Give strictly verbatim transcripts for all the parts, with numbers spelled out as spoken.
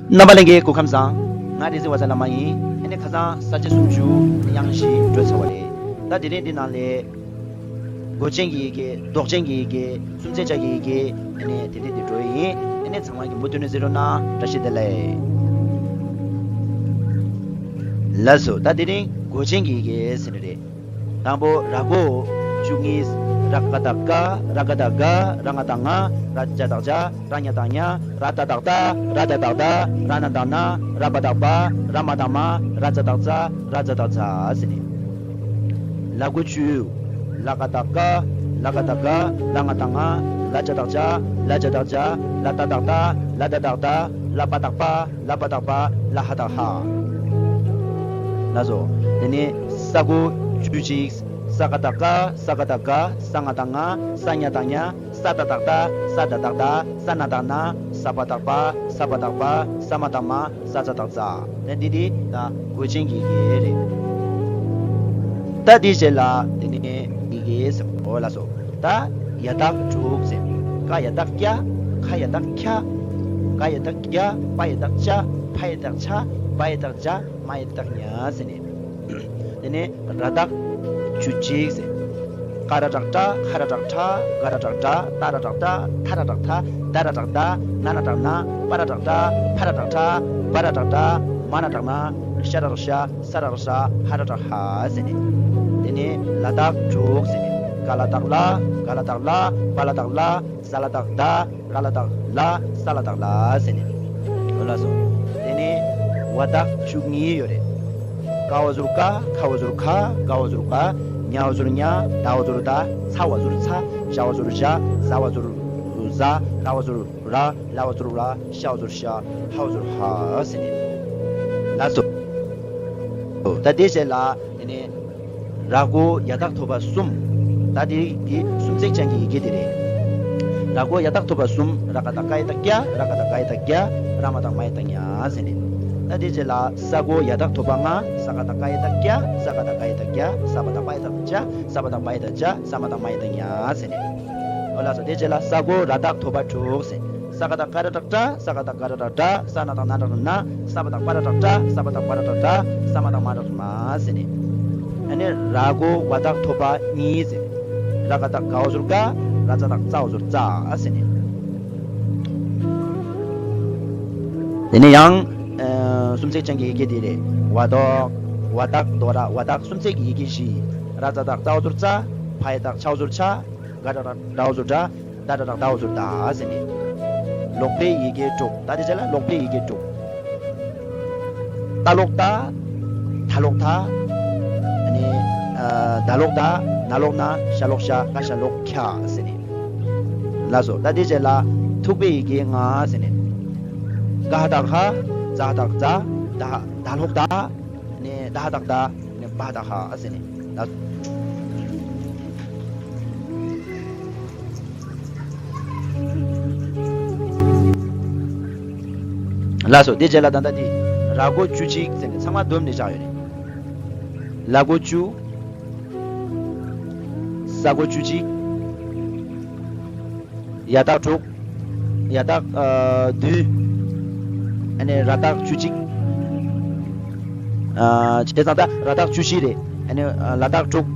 རྣམ་པ་ལྷན་རྒྱས་སྐུ་ཁམས་བཟང་། ང་བདེ་སྲིད་བ་ཚ་བླ་མ་ཡིན། ཨ་ནི་ཁ་སང་ས་བཅད་སུམ་ཅུ་དབྱངས་བཞི་འགྲོ་ཚར་བ་རེད། ད་དེ་རིང་འདི་ནང་ལས་མགོ་ཅན་གྱི་ཡི་གེ། ལྡོག་ཅན་གྱི་ཡི་གེ། སུམ་ཚེག་ཅན་གྱི་ཡི་གེ། ཨ་ནི་དེ་འདྲ་དེ་འགྲོ་ཡི་ཡིན། ཨ་ནི་ཚང་མ་གིས་མུ་མཐུད་ནས་གཟིགས་རོགས་གནང་། བཀྲ་ཤིས་བདེ་ལེགས། ལགས་སོ། ད་དེ་རིང་མགོ་ཅན་གྱི་ཡི་གེ་ཟེར་ནི་རེད། དང་པོ་ར་མགོ་བཅུ་གཉིས། ར་ག་བཏགས་རྐ། ར་ག་བཏགས་རྐ། ར་ང་བཏགས་རྔ། ར་ཇ་བཏགས་རྗ། ར་ཉ་བཏགས་རྙ། ར་ཏ་བཏགས་རྟ། ར་ད་བཏགས་རྡ། ར་ན་བཏགས་རྣ། ར་བ་བཏགས་རྦ། ར་མ་བཏགས་རྨ། ར་ཛ་བཏགས་རྫ། ར་ཛ་བཏགས་རྫ་ཟེར་ནི། ལ་མགོ་བཅུ། ལ་ག་བཏགས་ལྐ། ལ་ག་བཏགས་ལྐ། ལ་ང་བཏགས་རྔ། ལ་ཇ་བཏགས་རྗ། ལ་ཇ་བཏགས་རྗ། ལ་ཏ་བཏགས་རྟ། ལ་ད་བཏགས་རྡ། ལ་བ་བཏགས་རྦ། ལ་བ་བཏགས་རྦ། ལ་ཧ་བཏགས་རཧ། ལགས་སོ། དེ་ནས་ས་མགོ་བཅུ་གཅིག། ས་ག་བཏགས་སྐ། ས་ག་བཏགས་སྐ། ས་ང་བཏགས་སྔ། ས་ཉ་བཏགས་རྙ། ས་ཏ་བཏགས་རྟ། ས་ད་བཏགས་རྡ། ས་ན་བཏགས་རྣ། ས་བ་བཏགས་སྦ། ས་བ་བཏགས་རྦ། ས་མ་བཏགས་རྨ། ས་ཛ་བཏགས་རྫ། ད་འདི་འདི་ད་མགོ་ཅན་གྱི་ཡི་གེ་རེད། ད་འདིའི་རྗེས་ལ་དེ་ནས་ཡི་གེ་ཟེར་བ། ལགས་སོ། ད་ཡ་བཏགས་དྲུག་ཟེར། ཀ་ཡ་བཏགས་ཀྱ། ཁ་ཡ་བཏགས་ཁྱ། ག་ཡ་བཏགས་གྱ། པ་ཡ་བཏགས་ཅ། ཕ་ཡ་བཏགས་ཕྱ། བ་ཡ་བཏགས་བྱ། མ་ཡ་བཏགས་མྱ་ཟེར་ནས། དེ་ནས་ར་བཏགས་བཅུ་གཅིག་ཟེར། ཀ་ར་བཏགས་ཀྲ། ཁ་ར་བཏགས་ཁྲ། ག་ར་བཏགས་གྲ། ཏ་ར་བཏགས་ཏ། ཐ་ར་བཏགས་ཐ། ད་ར་བཏགས་ད། ན་ར་བཏགས་ན། པ་ར་བཏགས་པ། ཕ་ར་བཏགས་ཕྲ། བ་ར་བཏགས་བྲ། མ་ར་བཏགས་མ། ཤ་ར་བཏགས་ཤ། ས་ར་བཏགས་ས། ཧ་ར་བཏགས་ཧ་ཟེར་ནས། དེ་ནས་ལ་བཏགས་དྲུག་ཟེར་ནས། ག་ལ་བཏགས་གླ། ག་ལ་བཏགས་གླ། བ་ལ་བཏགས་བླ། ཟ་ལ་བཏགས་ཟླ། ར་ལ་བཏགས་ར། ས་ལ་བཏགས་སླ་ཟེར་ནས། འོ་ལགས་སོ། དེ་ནས་བ་བཏགས་བཅུ་གཉིས་ཡོད་རེད། ཀ་འོག་ཟུར་ཀ། ཁ་འོག་ཟུར་ཁ། ག་འོག་ཟུར་ག། ཉ་འོག་ཟུར་ཉ། ད་འོག་ཟུར་ད། ཚ་འོག་ཟུར་ཚ། ཞ་འོག་ཟུར་ཞ། ཟ་འོག་ཟུར་ཟ། ར་འོག་ཟུར་ར། ལ་འོག་ཟུར་ལ། ཤ་འོག་ཟུར་ཤ། ཧ་འོག་ཟུར་ཧ་ཟེར་ནས། ལགས་སོ། ད་དེའི་རྗེས་ལ་དེ་ནས་ར་མགོ་ཡ་བཏགས་ཐོབ་པ་གསུམ། ད་དེ་དེ་སུམ་ཚེག་ཅན་གྱི་ཡི་གེ་དེ་རེད། ར་མགོ་ཡ་བཏགས་ཐོབ་པ་གསུམ། ར་ག་བཏགས་རྐ་ཡ་བཏགས་རྐྱ། ར་ག་བཏགས་རྒ་ཡ་བཏགས་རྒྱ། ར་མ་བཏགས་མ་ཡ་བཏགས་མྱ་ཟེར་ནས། ད་དེའི་རྗེས་ལ་ས་མགོ་ཡ་བཏགས་ཐོབ་པ་ལྔ། ས་ག་བཏགས་སྐ་ཡ་བཏགས་སྐྱ། ས་ག་བཏགས་སྒ་ཡ་བཏགས་སྒྱ། ས་བ་བཏགས་བ་ཡ་བཏགས་བྱ། ས་བ་བཏགས་བ་ཡ་བཏགས་བྱ། ས་མ་བཏགས་མ་ཡ་བཏགས་མྱ་ཟེར་ནས། འོ་ལགས་སོ། དེའི་རྗེས་ལ་ས་མགོ་ར་བཏགས་ཐོབ་པ་དྲུག་ཟེར། ས་ག་བཏགས་སྐ་ར་བཏགས་སྐྲ། ས་ག་བཏགས་སྒ་ར་བཏགས་སྒྲ། ས་ན་བཏགས་ན་ར་བཏགས་ན། ས་བ་བཏགས་པ་ར་བཏགས་པྲ། ས་བ་བཏགས་པ་ར་བཏགས་པྲ། ས་མ་བཏགས་མ་ར་བཏགས་མ་ཟེར་ནས། ཨ་ནི་ར་མགོ་བ་བཏགས་ཐོབ་པ་གཉིས་ཟེར། ར་ག་བཏགས་ག་འོག་ཟུར་ག། ར་ཙ་བཏགས་རྩ་འོག་ཟུར་རྩ་ཟེར་ནས། དེ་ནས་ཡང་ཨ་སུམ་ཚེག་ཅན་གྱི་ཡི་གེ་དེ་རེད། བ་ཏོག། བ་བཏགས་དོ་ར། བ་བཏགས་སུམ་ཚེག་གི་ཡི་གེ་བཞི། ར་ཙ་བཏགས་རྩ་འོག་ཟུར་རྩ། ཕ་ཡ་བཏགས་ཕྱ་འོག་ཟུར་ཕྱ། ག་ར་བཏགས་གྲ་འོག་ཟུར་གྲ། ད་ར་བཏགས་ད་འོག་ཟུར་ད་ཟེར་ནས། ལོག་པའི་ཡི་གེ་དྲུག། ད་དེ་རྗེས་ལ་ལོག་པའི་ཡི་གེ་དྲུག། ཏ་ལོག་ཏ། ཐ་ལོག་ཐ། ཨ་ནི་ཨ་ད་ལོག་ད། ན་ལོག་ན། ཤ་ལོག་ཤ། ཀ་ཤ་ལོག་ཁྱ་ཟེར་ནས། ལགས་སོ། ད་དེ་རྗེས་ལ་ཐུག་པའི་ཡི་གེ་ལྔ་ཟེར་ནས། ག་ཧ་བཏགས་གྷ། ཛ་ཧ་བཏགས་ཛ། ད་ད་ལོག་ད། ཨ་ནི་ད་ཧ་བཏགས་ད། ཨ་ནི་བ་དང་ཧ་ཟེར་ནས། ལགས་ལགས་སོ། དེ་རྗེས་ལ་ད་ལྟ་དེ་ར་མགོ་བཅུ་གཅིག་ཟེར་ནས་ཚང་མ་བསྡོམས་ནས་བཞག་ཡོད་རེད། ལ་མགོ་བཅུ། ས་མགོ་བཅུ་གཅིག། ཡ་བཏགས་དྲུག། ཡ་བཏགས་ཨ་བདུན། ཨ་ནི་ར་བཏགས་བཅུ་གཅིག། ཨ་བྱས་ཙང་ད་ར་བཏགས་བཅུ་བཞི་རེད། ཨ་ནི་ཨ་ལ་བཏགས་དྲུག།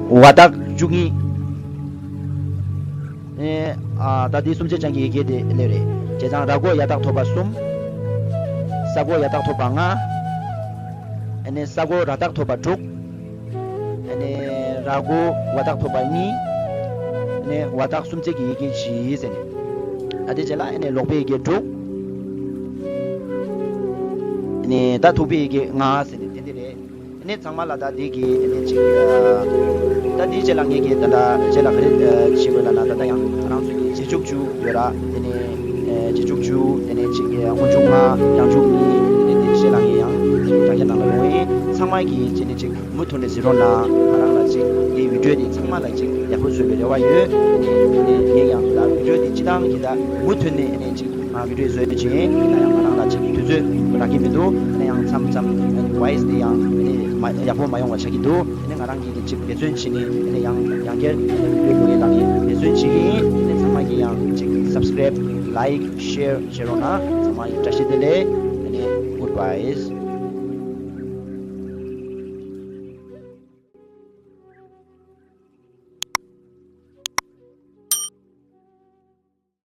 བ་བཏགས་བཅུ་གཉིས། ཨ་ནི་ཨ་ད་དེ་སུམ་ཚེག་ཅན་གྱི་ཡི་གེ་དེ་སླེབས་རེད། བྱས་ཙང་ར་མགོ་ཡ་བཏགས་ཐོབ་པ་གསུམ། ས་མགོ་ཡ་བཏགས་ཐོབ་པ་ལྔ། ཨ་ནི་ས་མགོ་ར་བཏགས་ཐོབ་པ་དྲུག། ཨ་ནི་ར་མགོ་བ་བཏགས་ཐོབ་པ་གཉིས། ཨ་ནི་བ་བཏགས་སུམ་ཚེག་གི་ཡི་གེ་བཞི་ཟེར་ནས། ཨ་དེ་རྗེས་ལ་ཨ་ནི་ལོག་པའི་ཡི་གེ་དྲུག། ཨ་ནི་ད་ཐུག་པའི་ཡི་གེ་ལྔ་ཟེར་ནས་དེ་འདི་རེད། ཨ་ནི་ཚང་མ་ལ་ད་འདི་གི་ཨ་ནི་ཅིག་ཨ་ད་འདིའི་རྗེས་ལ་ངས་ཀྱི་ད་ལྟ་རྗེས་ལ་ག་རེ་ཨ་བྱེད་དགོས་ལབ་ན། ད་ལྟ་ཡང་ང་རང་ཚོ་གི་རྗེས་འཇུག་བཅུ་ཡོད་ར། དེ་ནས་ཨ་རྗེས་འཇུག་བཅུ། དེ་ནས་ཅིག་ཨ་སྔོན་འཇུག་ལྔ། ཡང་འཇུག་གཉིས། དེ་ནས་དེའི་རྗེས་ལ་ངས་ཡང་དྲ་རྒྱ་ནང་ལ་ཡོང་ཡིན། ཚང་མ་གི་ཅི་ནས་ཅིག་མུ་མཐུད་ནས་གཟིགས་རོགས་གནང་། ང་རང་ལ་ཅིག་འདི་བི་ཌིའོ་འདི་ཚང་མ་ལ་ཅིག་ཡག་པོ་བཟོས་པའི་རེ་བ་ཡོད། དེ་ནས་ངས་ཡང་ད་བི་ཌིའོ་འདི་སྤྱི་བཏང་གི་ད་མུ་མཐུད་ནས་ཨ་ནི་ཅིག་ང་བི་ཌིའོ་བཟོས་ཡོད་ཅིག་ཡིན་ན་ཡང་ང་རང་ལ་ཅིག་དུས་ཚོད་རག་གི་མི་འདུག་ཨ་ནི་ཡང་མཚམས་མཚམས་ཝོ་ཡིས་འདི་ཡང་ཨ་ནི་མ་ཡག་པོ་མ་ཡོང་བ་ཆགས་ཀྱི་འདུག་ཨ་ནི་ང་རང་གིས་ཅིག་འབད་བརྩོན་བྱས་ནས་ཨ་ནི་ཡང་ཡང་བསྐྱར་བི་ཌིའོ་འགྲོ་གི་རག་གི་འབད་བརྩོན་བྱེད་ཀྱི་ཡིན། ཨ་ནི་ཚང་མ་གིས་ཡང་ཅིག་སབ་སི་ཀ་རེབ་ Like, share བྱེད་རོགས་གནང་། ཚང་མ་ལ་བཀྲ་ཤིས་བདེ་ལེགས། ཨ་ནི་goodbye།